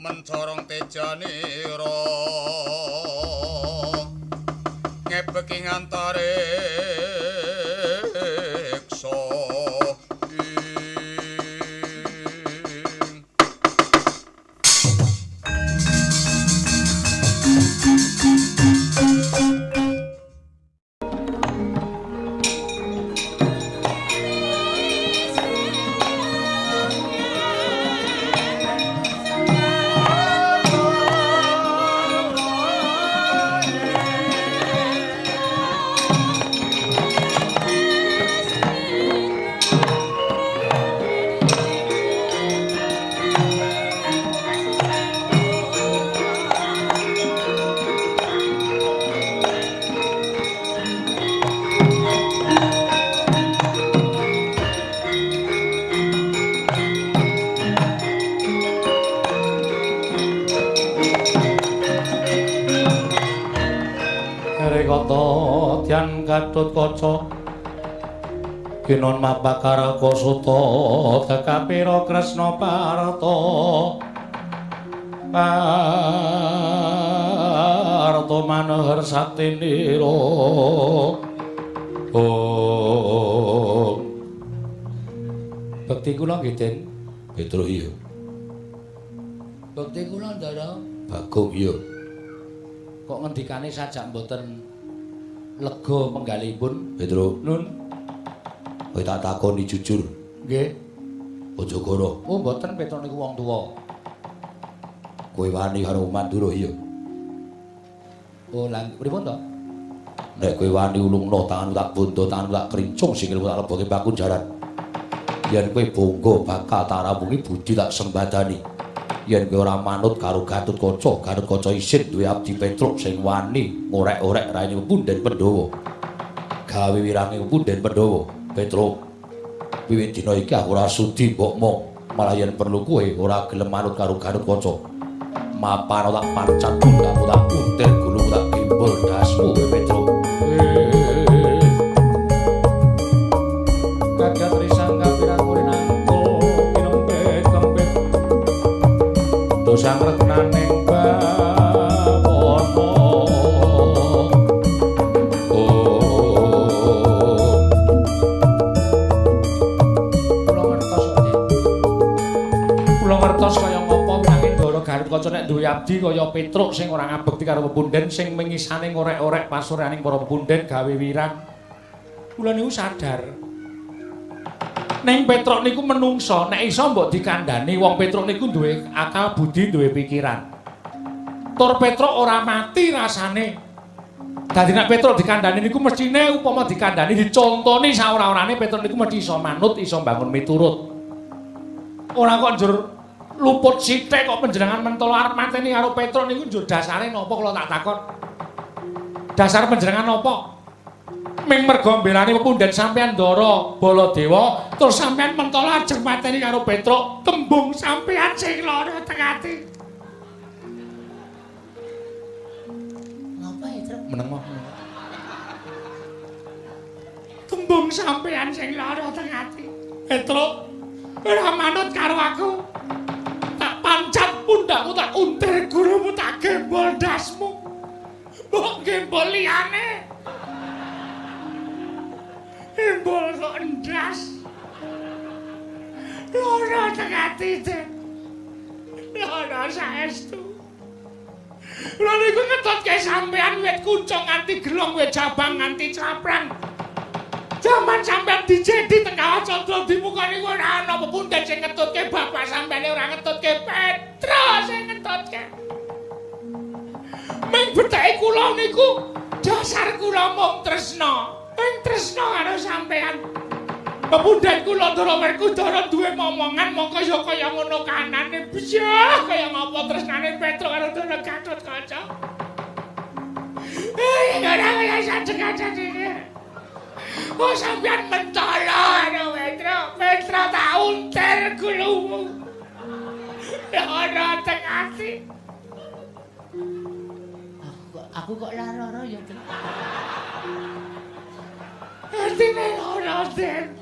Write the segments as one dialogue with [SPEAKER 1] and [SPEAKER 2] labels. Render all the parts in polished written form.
[SPEAKER 1] Mencorong tejanira ngebeki ngantariksa.
[SPEAKER 2] Gatotkaca kinon mapakaraka suta tekapira Kresna Parta Parta manohar saktinira. Om bekti kula nggih Den
[SPEAKER 3] Petro iya.
[SPEAKER 2] Bekti kula Ndara
[SPEAKER 3] Bagong iya.
[SPEAKER 2] Kok ngendikane sajak mboten lega penggalipun
[SPEAKER 3] Petro.
[SPEAKER 2] Nun
[SPEAKER 3] kowe tak takoni jujur.
[SPEAKER 2] Nggih.
[SPEAKER 3] Aja goro.
[SPEAKER 2] Oh mboten, Petro niku wong tuwa.
[SPEAKER 3] Kowe wani karo Mandura iya?
[SPEAKER 2] Oh lha pripun to?
[SPEAKER 3] Nek kowe wani ulungno tanganmu tak bondo, tanganmu tak krincung, sikilmu tak leboke pakunjaran. Yen kowe bonggo bakal tak rampungi budi tak sembadani. Yen kowe ora manut karo Gatotkaca, Gatotkaca isin duwe abdi Petruk sing wani ngorek-orek raine punden Pandhawa. Gawe wirange punden Pandhawa. Petruk, wiwit dina iki aku ora sudi mbok mong, malah yen perlu kowe ora gelem manut karo Gatotkaca. Mapano tak pancat pundakmu tak untir gulumu tak gembol dasmu kowe Petruk.
[SPEAKER 2] Kagat risang kapirang kurinangkul kinempit kempit dosang regnaning bawana. Kula ngertos kok, Dik. Kula ngertos kaya ngapa winange Ndara Gatotkaca nek duwe abdi kaya Petruk sing ora ngabekti karo pepunden sing mengisane ngorek-orek pasuryaning para pepunden gawe wirang. Kula niku sadar. Ning Petruk niku menungso, nek iso mbok dikandhani wong Petruk niku duwe akal budi, duwe pikiran. Tur Petruk ora mati rasane. Dadi nek Petruk dikandhani niku mestine upama dikandhani dicontoni saora-orane Petruk niku mesti iso manut, iso mbangun miturut. Ora kok njur luput sithik kok panjenengan mentolo arep mateni karo Petruk niku njur dasare napa kula tak takon. Dasar panjenengan napa? Ming merga mbelani pepunden sampean Ndara Baladewa terus sampean mentolo ajeng mateni karo Petruk, tembung sampean sing lara teng ati.
[SPEAKER 4] Ngapa ya, Truk?
[SPEAKER 2] Meneng mah. Tembung sampean sing lara teng ati. Petruk ora manut karo aku. Tak pancat pundakmu, tak untir gurumu, tak gembol dasmu. Mbok gembol liyane. Gembol kok endas. Lara teng ati, Den. Lara saestu. Lha niku ngetutke sampean wit kuncung nganti gelong, wit jabang nganti caprang. Jaman sampean dijedi teng Kawah Candra Dimuka niku ora ana pepunden sing ngetutke, bapak sampean ora ngetutke, Petro sing ngetutke. Ming betheke kula niku dasar kula mung tresna. Ming tresna karo sampean. Pepunden kula Ndara Werkudara duwe momongan mongko ya kaya ngono kanane. Biya kaya ngapa tresnane Petro karo Ndara Gatotkaca. Ora kaya sajeng-sajeng. Oh sampean mentolo karo Petro. Petro tak untir gulumu. Ora teng ati.
[SPEAKER 4] Aku kok lara ya, Truk.
[SPEAKER 2] Artine lara, Den.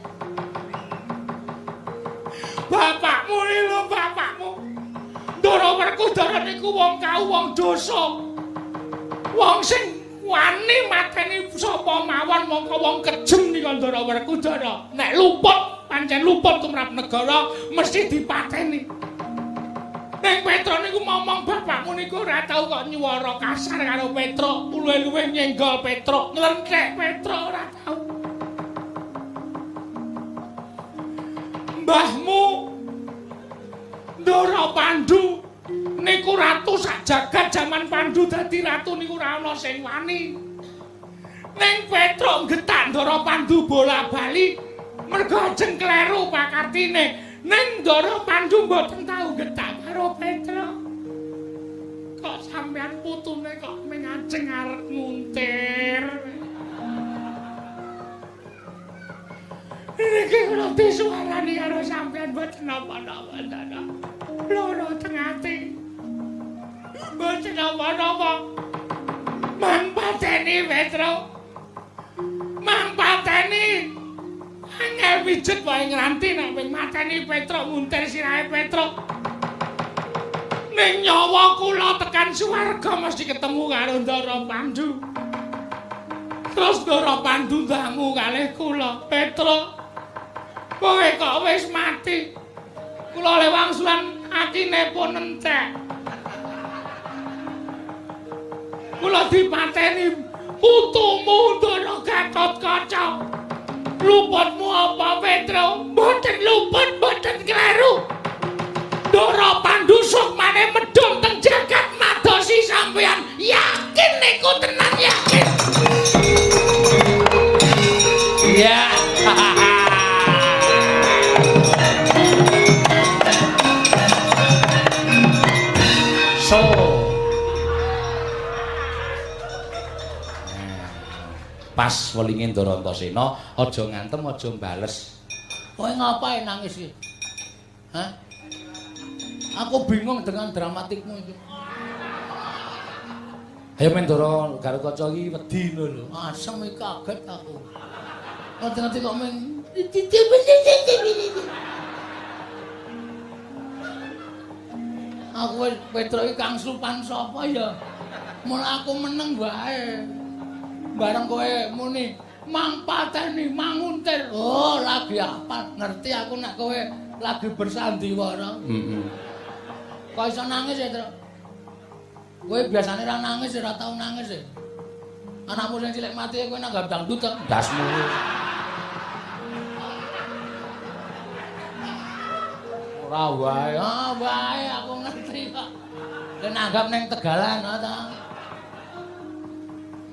[SPEAKER 2] Bapakmu iki lho, bapakmu. Ndara Werkudara Werkudara niku wong kau wong dosa. Wong sing wani mateni sapa mawon mongko wong kejem nika Ndara Werkudara. Nek luput pancen luput tumrap negara mesti dipateni. Ning Petruk niku momong bapakmu niku ora tau kok nyuwara kasar karo Petruk, luwih-luwih nyenggol Petruk, nglenthek Petruk ora tau. Mbahmu Ndara Pandu niku ratu sak jagat jaman Pandu dadi ratu niku ora ana sing wani. Ning Petruk nggetak Ndara Pandu bola-bali mergo ajeng kleru pakartine. Ning Ndara Pandu mboten tau nggetak karo Petruk. Kok sampean putune kok ming ajeng arep nguntir. Niki kula disuwarani karo sampean mboten napa-napa, Ndara. Loro teng ati. Mboten napa-napa. Mang pateni Petruk. Mang pateni. Angel pijet wae ngranti nek ping mateni Petruk nguntir sirahe Petruk. Ning nyawa kula tekan swarga mesti ketemu karo Ndara Pandu. Terus Ndara Pandu dangu kalih kula, Petruk. Kowe kok wis mati. Kula lewangsulan atine pun entek. Kula dipateni putumu Ndara Gatotkaca. Luputmu apa Petruk? Mboten luput, mboten kleru. Ndara Pandu sukmane medhun teng jagat madosi sampeyan. Yakin niku tenan yakin. Iya.
[SPEAKER 3] So. Pas welinge Ndara Antasena aja ngantem aja bales.
[SPEAKER 4] Kowe ngapain nangis iki? Hah? Aku bingung dengan dramatikmu iki.
[SPEAKER 3] Ayo men Ndara Garukaca iki wedi lho lho.
[SPEAKER 4] Asem iki kaget aku. Ngerti-ngerti kok men aku wis Petruk iki kang supan sapa ya? Mula aku meneng wae. Bareng kowe muni mang pateni manguntir. Oh, lagi apa? Ngerti aku nek kowe lagi bersandiwara.
[SPEAKER 3] Heeh.
[SPEAKER 4] Kok iso nangis ya, Truk? Kowe biasane ora nangis, ora tau nangis ya. Anakmu sing cilik mati kowe nanggap dangdut to?
[SPEAKER 3] Ndasmu.
[SPEAKER 4] Ora wae. Ah, wae aku ngerti kok. Kowe nanggap ning Tegalan ta?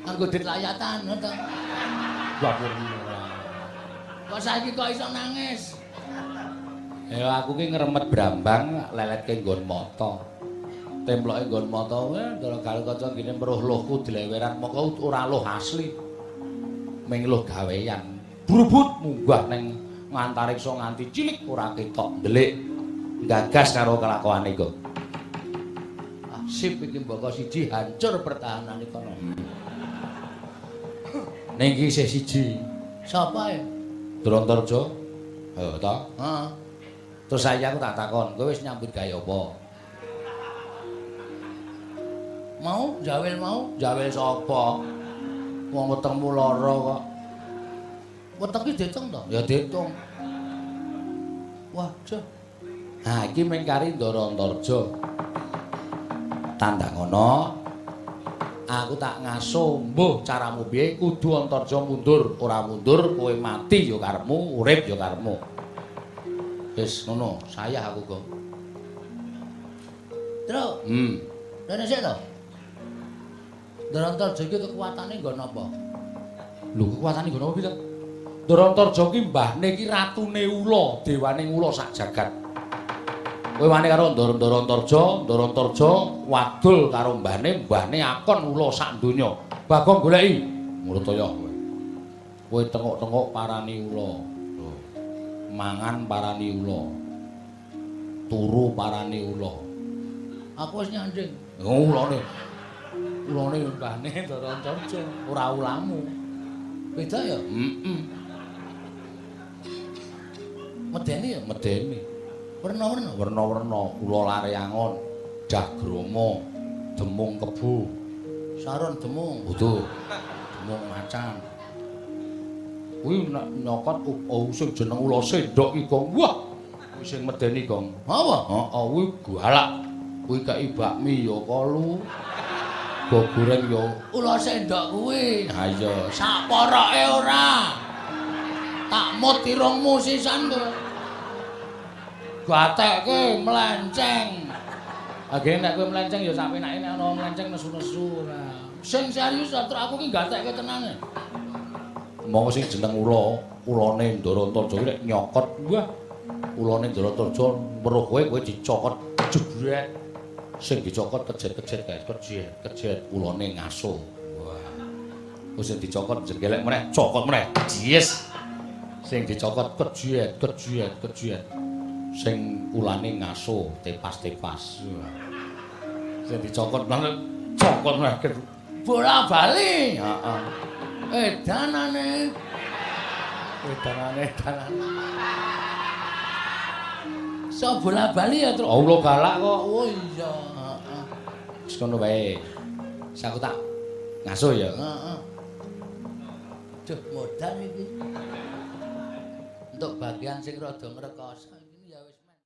[SPEAKER 4] Nganggo dit layatan to. Kok saiki kok iso nangis?
[SPEAKER 3] Ya aku ki ngremet brambang leletke nggon mata. Temploke nggon mata kowe Ndara Garukaca ngene meruh luhku dileweran moko ora luh asli. Ming luh gawean. Brubut munggah ning ngantariksa nganti cilik ora ketok ndelik. Gagas karo kelakuane kok.
[SPEAKER 4] Ah, sip iki mboko siji hancur pertahanane kono.
[SPEAKER 3] Ning iki isih siji.
[SPEAKER 4] Sapa e?
[SPEAKER 3] Drontarja. Ha ta?
[SPEAKER 4] Heeh.
[SPEAKER 3] Terus saiki aku tak takon, kowe wis nyambut gawe apa?
[SPEAKER 4] Mau jawil mau?
[SPEAKER 3] Jawil sapa? Wong wetengmu lara kok.
[SPEAKER 4] Weteng ki ditung to?
[SPEAKER 3] Ya ditung.
[SPEAKER 4] Wah, jah.
[SPEAKER 3] Ha iki mung kari Ndara Antarja. Tandang ana aku tak ngaso mbuh caramu piye kudu Antarja mundur, ora mundur kowe mati ya karepmu, urip ya karepmu. Wis ngono, sayah aku kok.
[SPEAKER 4] Truk. Rene sik to. Ndara Antarja iki kekuatane nggon apa?
[SPEAKER 3] Lho kekuatane nggon apa piye to? Ndara Antarja ki mbahne ki ratune ula, dewane ula sak jagat. Kowe wani karo Ndara Antarja, Ndara Antarja wadul karo mbahne, mbahne akon ula sak donya. Bagong goleki Mrutaya kowe. Kowe tengok-tengok parani ula. Lho. Mangan parani ula. Turu parani ula.
[SPEAKER 4] Aku wis nyanding.
[SPEAKER 3] Ulane. Ulane mbahne Ndara Antarja, ora ulamu.
[SPEAKER 4] Beda ya?
[SPEAKER 3] Heeh.
[SPEAKER 4] Medeni ya?
[SPEAKER 3] Medeni.
[SPEAKER 4] Werna-werna.
[SPEAKER 3] Werna-werna ula lare angon.
[SPEAKER 2] Dagrama, Demung Kebo.
[SPEAKER 4] Saron Demung.
[SPEAKER 2] Utuh. Demung macan. Kuwi nek nyokot oh sing jeneng ula sendok iki, Gong. Wah, kuwi sing medeni, Gong.
[SPEAKER 4] Apa?
[SPEAKER 2] Heeh, kuwi galak. Kuwi kei bakmi ya kolu. Go goreng ya
[SPEAKER 4] Ula sendok kuwi.
[SPEAKER 2] Ha iya,
[SPEAKER 4] Sak poroke ora. Tak mut irungmu sisan kowe.
[SPEAKER 2] Gatekke melenceng. Agene nek kowe melenceng ya sak penake nek ana melenceng nesu-nesu ora.
[SPEAKER 4] Sing serius to aku ki gatekke tenan.
[SPEAKER 3] Monggo sing jeneng ula, ulane Ndara Antarja kuwi nek nyokot, wah, ulane Ndara Antarja weruh kowe, kowe dicokot jebret. Sing dicokot kejet-kejet kae, kejet, kejet ulane ngaso. Wah. Wis sing dicokot jenggelek meneh, cokot meneh. Yes. Sing dicokot kejet, kejet, kejet. Sing ulane ngaso, tepas-tepas. Wah. Sing dicokot meneh, cokot meneh.
[SPEAKER 4] Bola bali.
[SPEAKER 3] Heeh.
[SPEAKER 4] Edanane.
[SPEAKER 2] Wedanane, edanane.
[SPEAKER 4] So bola bali ya, Truk.
[SPEAKER 2] Allah galak kok.
[SPEAKER 4] Oh iya, heeh.
[SPEAKER 3] Wis kono wae. Wis aku tak ngaso ya.
[SPEAKER 4] Heeh. Duh, modal iki. Untuk bagian sing rada ngrekoso.